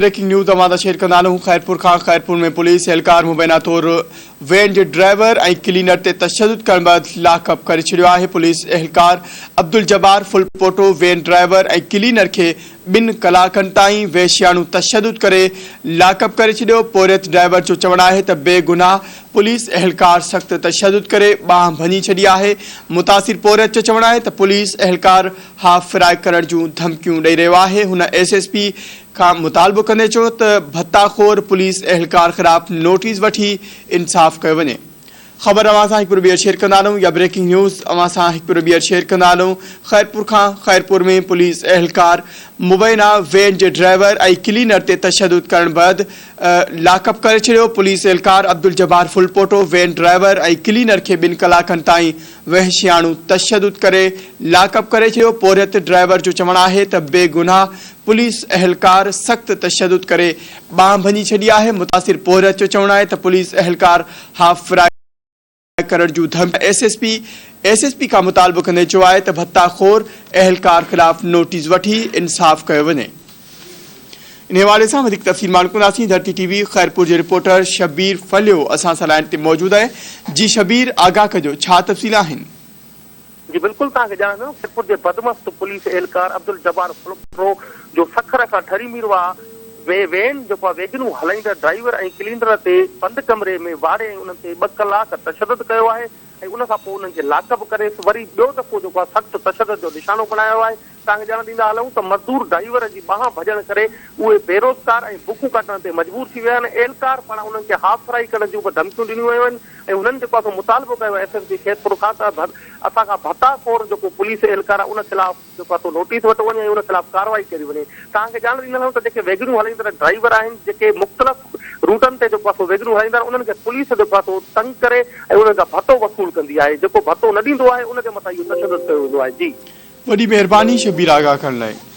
Breaking news اوهان سان share ڪندا هلون خيرپور کان خيرپور ۾ پوليس اهلڪار مبينا طور وين جي ڊرائيور ۽ ڪلينر تي تشدد ڪرڻ بعد لاڪ اپ ڪري ڇڏيو آهي پوليس اهلڪار Abdul Jabbar Phulpoto van driver ۽ cleaner کي ٻن ڪلاڪن تائين وحشياڻو تشدد ڪري لاڪ اپ ڪري ڇڏيو پورهيت ڊرائيور جو چوڻ آهي ته بيگناهه پوليس اهلڪار سخت تشدد ڪري ٻانهن ڀڃي ڇڏي آهي متاثر پورهيت جو چوڻ آهي ته پوليس اهلڪار هاف فرائي ڪرڻ جون ڌمڪيون ڏئي رهيو آهي هن ايس ايس پي کان مطالبو ڪندي چيو ته ڀتا خور پوليس اهلڪار خلاف نوٽيس وٺي انصاف ڪيو وڃي. خبر اوهان سان هڪ ڀيرو ٻيهر شيئر ڪندا هلون يا بريڪنگ نيوز اوهان سان هڪ ڀيرو ٻيهر شيئر ڪندا هلون خيرپور کان خيرپور ۾ پوليس اهلڪار مبينا وين جي ڊرائيور ۽ ڪلينر تي تشدد ڪرڻ بعد لاڪ اپ ڪري ڇڏيو پوليس اهلڪار Abdul Jabbar Phulpoto van driver ۽ cleaner کي ٻن ڪلاڪن تائين وحشياڻو تشدد ڪري لاڪ اپ ڪري ڇڏيو، پورهيت ڊرائيور جو چوڻ آهي ته بيگناهه پوليس اهلڪار سخت تشدد ڪري ٻانهن ڀڃي ڇڏي آهي، متاثر پورهيت جو چوڻ آهي ته پوليس اهلڪار هاف فرائي ڪرڻ جون ڌمڪيون S S P S S P کان مطالبو ڪندي چيو آهي ته ڀتا خور اهلڪار خلاف نوٽيس وٺي انصاف ڪيو وڃي. انهي حوالي سان وڌيڪ تفصيل معلوم ڪنداسين ڌرتي ٽي وي خيرپور جي رپورٽر شبير ڦليو اسان سان لائين تي موجود آهي جي شبير آگاهه ڪجو ڇا تفصيل آهن. جي بلڪل توهان کي ڄاڻ ڏنو خيرپور جي بدمست پوليس اهلڪار عبدالجبار ڦلپوٽو جو سکر کان ٺري ميرواهه ۾ وين جيڪو آهي ويگنون هلائيندڙ ڊرائيور ۽ ڪلينڊر تي بند ڪمري ۾ واڙي ۽ انهن تي ٻه ڪلاڪ تشدد ڪيو آهي ۽ ان کان پوء انهن کي لاڪ اپ ڪري وري ٻيو دفعو جيڪو آهي سخت تشدد جو نشانو بڻايو آهي توهان کي ڄاڻ ڏيندا هلون ته مزدور ڊرائيور جي ٻانهن ڀڄڻ ڪري اهي بيروزگار ۽ بکون ڪاٽڻ تي مجبور ٿي ويا آهن، اهلڪار پاران انهن کي هاف فرائي ڪرڻ جون به ڌمڪيون ڏنيون ويون آهن ۽ هنن جيڪو آهي سو مطالبو ڪيو آهي ايس ايس پي خيرپور کان ته اسان کان ڀتا خور جيڪو پوليس اهلڪار آهي ان خلاف جيڪو آهي سو نوٽيس ورتو وڃي ۽ ان خلاف ڪارروائي ڪئي وڃي. توهان کي ڄاڻ ڏيندا هلون ته جيڪي ويگنون هلائيندڙ ڊرائيور آهن جيڪي مختلف روٽن تي جيڪو آهي سو ويگنون هلائيندا آهن انهن کي پوليس جيڪو آهي سو تنگ ڪري ۽ انهن کان ڀتو وصول ڪندي آهي جيڪو ڀتو نه ڏيندو آهي ان جي مٿان اهو تشدد ڪيو ويندو آهي جي. وڏي مهرباني شبير آگاهه ڪرڻ لاء.